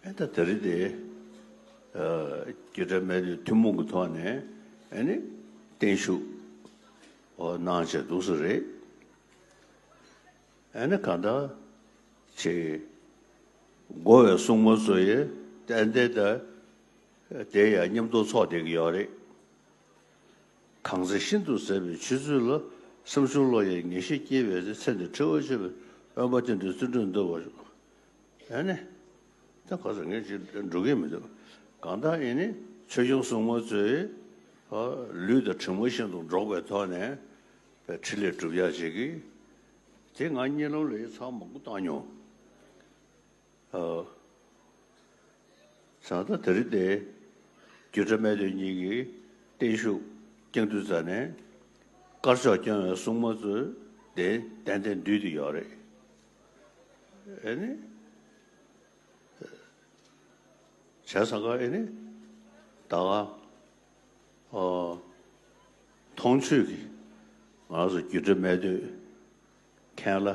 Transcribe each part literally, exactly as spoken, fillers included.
ཨེ་ད་དེ་རིང་དེ་རྒྱུད་གྲྭ་སྨད་སྟོད་ཐུན་མོང་གི་ཐོག་ནས་ཨེ་ནི་བརྟན་བཞུགས་གནང་བྱས་འདུག་སེ་རེད། ཨེ་ནི་གང་ལྟར་ཅིག་འགོ་བའི་སྲུང་མ་ཚོ་ཡིས་ཏན་ཏན་ད་དེ་ཡང་མཉམ་དུ་ཚོགས་བསྡད་ཀྱི་ཡོད་རེད། གང་ཚེ་ཤིན་ཏུ་ཟབ་པའི་ཆོས་ཚུལ་ལ། སེམས་བྱུང་བློ་ཡི་ངེས་ཤེས་སྐྱེས་པའི་ཚེ། ཚེ་འདིར་འཁྲིད་པར་བྱེད་པའི་དབེན་པ་བསྟན་འགྲོའི་བརྩོན་འགྲུས་འདུལ་བར་ཤོག་ཨེ་ནི། ད་ག་ཚོད་ངས་ཅིག་འགྲོ་གི་མི་འདུག་གང་ལྟར་ཨེ་ནི་ཆོས་སྐྱོང་སྲུང་མ་ཚོས་ལུས་དང་གྲིབ་མ་བཞིན་དུ་འགྲོགས་པའི་ཐོག་ནས་འཕྲིན་ལས་སྒྲུབ་ཡག་བྱེད་ཀྱི། དེ་ང་གཉིད་ལམ་ལ་ཡི་ཚང་མང་པོ་བཏང་མྱོང་། ཨ། བྱས་ཙང་དེ་རིང་དེ་རྒྱུད་གྲྭ་སྨད་སྟོད་གཉིས་ཀྱི་བརྟན་བཞུགས་བསྐྱངས་དུས་ཙ་ནས་དཀར་ཕྱོགས་སྐྱོང་བའི་སྲུང་མ་ཚོས་དེ་ཏན་ཏན་འདུས་ཏེ་ཡོད་རེད། ཨེ་ནི། བྱས་ཙང་ཀ་ཨེ་ནི། ད་ག་ཨོ། མཐོང་ཆོས་ཀྱི་ང་རང་ཚོ་རྒྱུད་གྲྭ་སྨད་སྟོད་མཁན་བླ་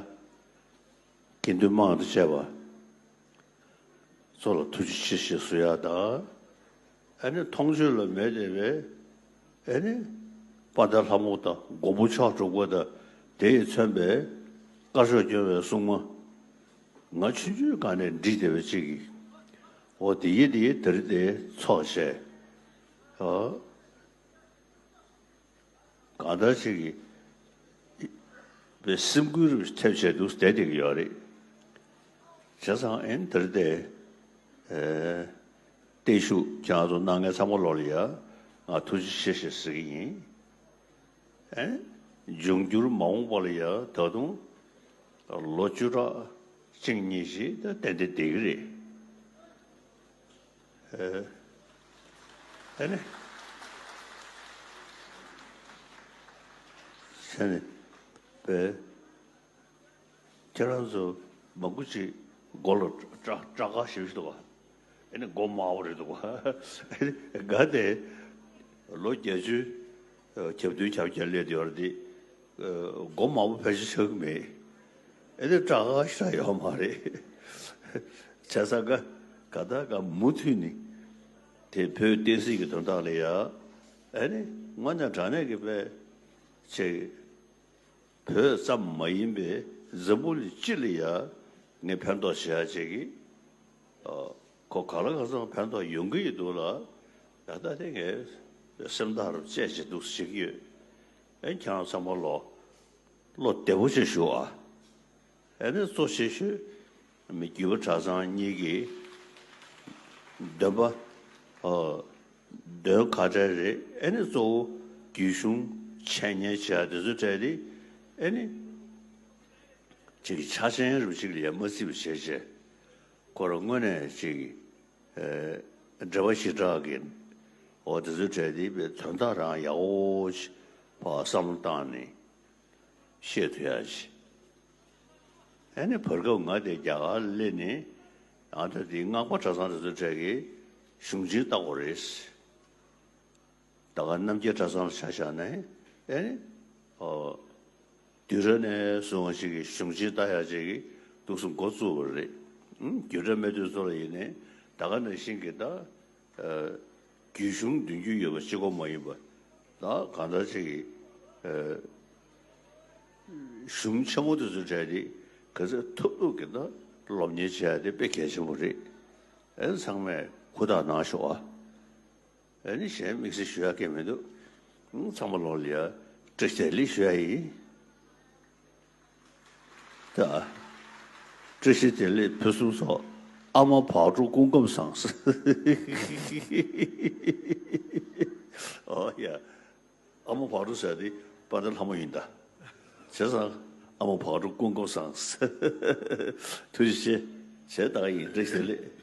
དགེ་འདུན་དམངས་དང་བཅས་པ་ཚོ་ལ་ཐུགས་རྗེ་ཆེ་ཞེས་གསོལ་ཡག་དང་། ཨ་ནི་མཐོང་ཆོས་ལ་མེད་བསྡད་པའི་ཨ་ནི་དཔལ་ལྡན་ལྷ་མོ་དང་མགོན་པོ་མཆོག་གྲུབ་པ་དང་དེ་ཡིས་མཚོན་པའི་དཀར་ཕྱོགས་སྐྱོང་བའི་སྲུང་མ། ང་ཆུང་ཆུང་སྒང་ནས་འདྲིས་བསྡད་པ་ཅིག་གིས། འོ་དེ་ཡིས་དེ་ཡིས་དེ་རིང་དེ་ཚོགས་བྱས། ཨ། གང་ལྟར་ཅིག་གིས་པའི་སེམས་འགུལ་རུ་ཐེབས་བྱས་འདུག་བསྡད་བསྡད་ཀྱི་ཡོད་རེད། བྱས་ཙང་ཨེ་ནི་དེ་རིང་དེ། ཨེ། བརྟན་བཞུགས་ཁྱེད་རང་ཚོ་གནང་མཁན་ཚང་མ་ལོག་ལ་ཡ་ང་ཐུགས་རྗེ་ཆེ་ཞེས་ཟེར་གྱི་ཡིན། ཨེ། འབྱུང་འགྱུར་མ་འོངས་པ་ལ་ཡ་ད་དུང་ལོ་བཅུ་ཕྲག་གཅིག་གཉིས་ཤིག་ད་ཏན་ཏན་བསྡད་ཀྱི་རེད། ཨེ། ཨེ་ནི། ཨེ་ནི། པའི། ཁྱེད་རང་ཚོ་མང་པོ་ཅིག་མགོ་ལ་སྐྲ་སྐྲ་དཀར་ཞེ་པོ་ཞིག་འདུག་ག་ཨེ་ནི་མགོ་དམར་པོ་རེད་འདུག་ག་ཨེ་ནི་ག་དེ་ལོ་བརྒྱད་ཅུ་གྱ་བདུན་གྱ་བརྒྱད་སླེབས་བསྡད་ཡོད་རེད་དེ། མགོ་དམར་པོ་ཕལ་ཆེར་ཆགས་ཀྱི་མེད། ཨེ་ནི་སྐྲ་དཀར་ཞེ་དྲག་ཡོད་མ་རེད། བྱས་ཙང་ག་ག་ད་ག་མུ་མཐུད་ནས་དེ་བོད་བསྟན་སྲིད་ཀྱི་དོན་དག་ལ་ཡ། ཨེ་ནི་དངོས་གནས་དྲང་གནས་ཀྱི་དཔེ་ཆེ། བོད་ཙམ་མ་ཡིན་པའི་འཛམ་བུ་གླིང་སྤྱི་ལ་ཡ་ངས་ཕན་ཐོགས་བྱེད་ཡ་བྱེད་ཀྱི། ཨ། ཁོ་ག་ལ་ག་ཚོད་ཕན་ཐོགས་ཡོང་གི་ཡོད་འདུག་ལ། ད་ལྟ་དེ་ངས་སེམས་ཐག་རུ་བཅད་བྱས་འདུག་བྱེད་ཀྱི་ཡོད། ཨེ་ཁྱེད་རང་ཚང་མ་ལོ་བློ་བདེ་པོ་བྱས་བཞུགས་ཨ། ཨེ་ནི་གཙོ་ཆེ་ཤོས་མི་རྒྱུད་པ་གྲྭ་ཚང་གཉིས་ཀྱི་འདོན་པ། ཨ། འདོན་ཁ་བྲལ་རེད། ཨེ་ནི་གཙོ་བོ་རྒྱུད་གཞུང་འཆད་ཉན་བྱེད་ཡ་དེ་ཚོའི་གྲས་དེ་ཨེ་ནི་ཅིག་ཆ་ཆེན་རུ་ཅིག་ལ་ཡ་མ་བརྩི་བ་བྱས་བྱས་ཁོ་རང་དངོས་གནས་ཅིག་ཨེ་འབྲེལ་བ་ཞེ་དྲག་གི་འོ་དེ་ཚོའི་གྲས་དེ་དོན་དག་རང་ཡག་པོ་ཅིག་ཕར་བསམ་བློ་བཏང་ནས། བཤད་ཐུབ་ཡ་ཞིག་ཨ་ནི་བར་སྐབས་ང་དེ་རྒྱ་གར་སླེབས་ནས་ཨ་ད་དེ་སྔགས་པ་གྲྭ་ཚང་དེ་ཚོའི་གྲས་ཀྱི་གཞུང་ཆེན་བལྟ་དགོས་རེད། ད་ག་རྣམ་རྒྱལ་གྲྭ་ཚང་ལ་ཆ་བཞག་ན་ཨ་ནི་ཨོ་དུས་རབས་ནས་བཟུང་བ་ཞིག་གི་གཞུང་ཆེན་བལྟ་ཡ་ཅིག་གི་འདུག་སེ་འགོ་བཙུགས་པ་རེད། ཨུམ་རྒྱུད་གྲྭ་སྨད་སྟོད་ཚོ་ལ་ཡིན་ནའི་ད་ག་ནང་བཞིན་གྱི་ད། རྒྱུད་གཞུང་འདོན་རྒྱུ་ཡོད་པ་གཅིག་པོ་མ་ཡིན་པ། ད་གང་ལྟར་ཅིག་གཞུང་ཆེན་མོ་དེ་ཚོའི་གྲས་དེ་ག་ཚོད་ཐུབ་ཐུབ་ཀྱི་ད་སློབ་གཉེར་བྱེད་ཡ་དེ་དཔེ་གལ་ཆེན་པོ་རེད། ཨེ་ཚང་མས་ཧུར་ཐག་གནང་ཤོག་ཨ། ཨེ་ནི་གཞན་དམིགས་བསལ་ཞུ་ཡ་གང་མི་འདུག་ཚང་མ་ལོག་ལ་ཡ་བཀྲ་ཤིས་བདེ་ལེགས་ཞུ་ཡ་ཡིན། ད། བཀྲ་ཤིས་བདེ་ལེགས་ཕུན་སུམ་ཚོགས། ཨ་མ་བག་དྲོ་སྐུ་ཁམས་བཟང་། ཨོ་ཡ། ཨ་མ་བག་དྲོ་ཟེར་དེ་དཔལ་ལྡན་ལྷ་མོ་ཡིན་ད། བྱས་ཙང་ཨ་མ་བག་དྲོ་སྐུ་ཁམས་བཟང་། ཐུགས་རྗེ་ཆེ། བྱས་ད་ག་ཡིན། བཀྲ་ཤིས་བདེ་ལེགས།